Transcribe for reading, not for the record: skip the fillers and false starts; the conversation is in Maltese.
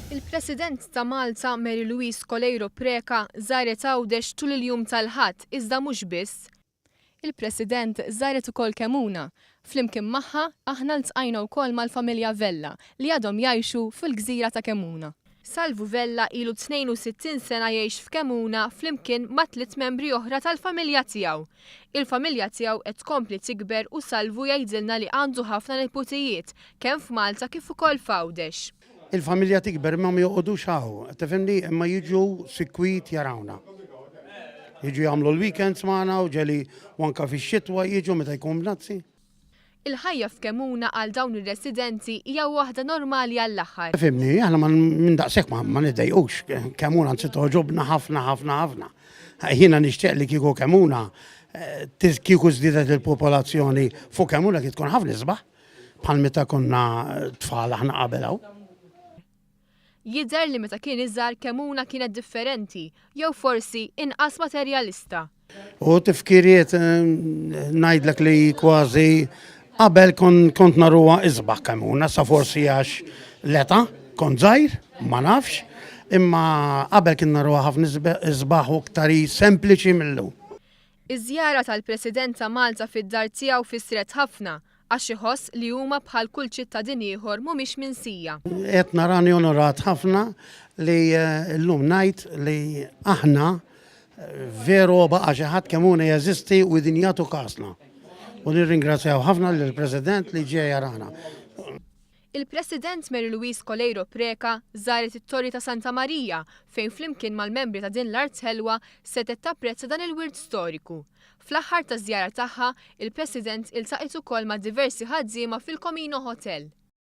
Il-President ta' Malta Mary Louise Coleiro Preca żaret Għawdex tul il-jum tal-Ħadd iżda mhux biss. Il-President żaret ukoll Kemmuna. Flimkien magħha, aħna ltqajna wkoll mal-familja Vella li għadhom jgħixu fil-gżira ta' Kemmuna. Salvu Vella ilu 62 sena jgħix f'Kemmuna flimkien ma' tliet membri oħra tal-familja tiegħu. Il-familja tiegħu qed tkompli tikber u Salvu jgħidilna li għandu ħafna neputijiet kemm f'Malta kif ukoll f'Għawdex. Il-familja tikber imma ma joqogħdux hawn, tifhimni, imma jiġu sikwit jarawna. Jiġu jagħmlu l-weekends magħna u ġeli u anke fix-xitwa jiġu meta jkun bnazzi. Il-ħajja f'Kemmuna għal dawn ir-residenti hija waħda normali għall-aħħar. Fimni, aħna ma minn daqshekk ma ma niddejqux. Kemmuna anzi togħġobna ħafna ħafna ħafna. Jiena nixtieq li kieku Kemmuna eh, kieku żdiedet il-popolazzjoni fuq Kemmuna kien tkun ħafna isbaħ. Bħal meta konna tfal aħna qabel hawn. Jidher li meta kien iżgħar Kemmuna kienet differenti, jew forsi inqas materjalista. U tifkiriet ngħidlek li kważi qabel kont naruha isbaħ Kemmuna, sa forsi għax l-età kont żgħir, ma nafx, imma qabel kien naruha ħafna isbaħ u iktar sempliċi mill-lum. Iż-żjara tal-President ta' Malta fid-dar tiegħu fissret ħafna għax iħoss li huma bħal kull ċittadin ieħor mhumiex minsija. Qed narani onorat ħafna li llum ngħid li aħna veru baqa' xi ħadd Kemmuna jeżisti u qegħdin jagħtu kasna. U nirringrazzjaw ħafna lill-President li ġie jarana. Il-President Mary Louise Coleiro Preca żaret it-Torri ta' Santa Marija fejn flimkien mal-membri ta' din l-art ħelwa setgħet tapprezza dan il-wirt storiku. Fl-aħħar taż-żjara tagħha, il-President iltaqgħet ukoll ma' diversi ħaddiema fil-Comino Hotel.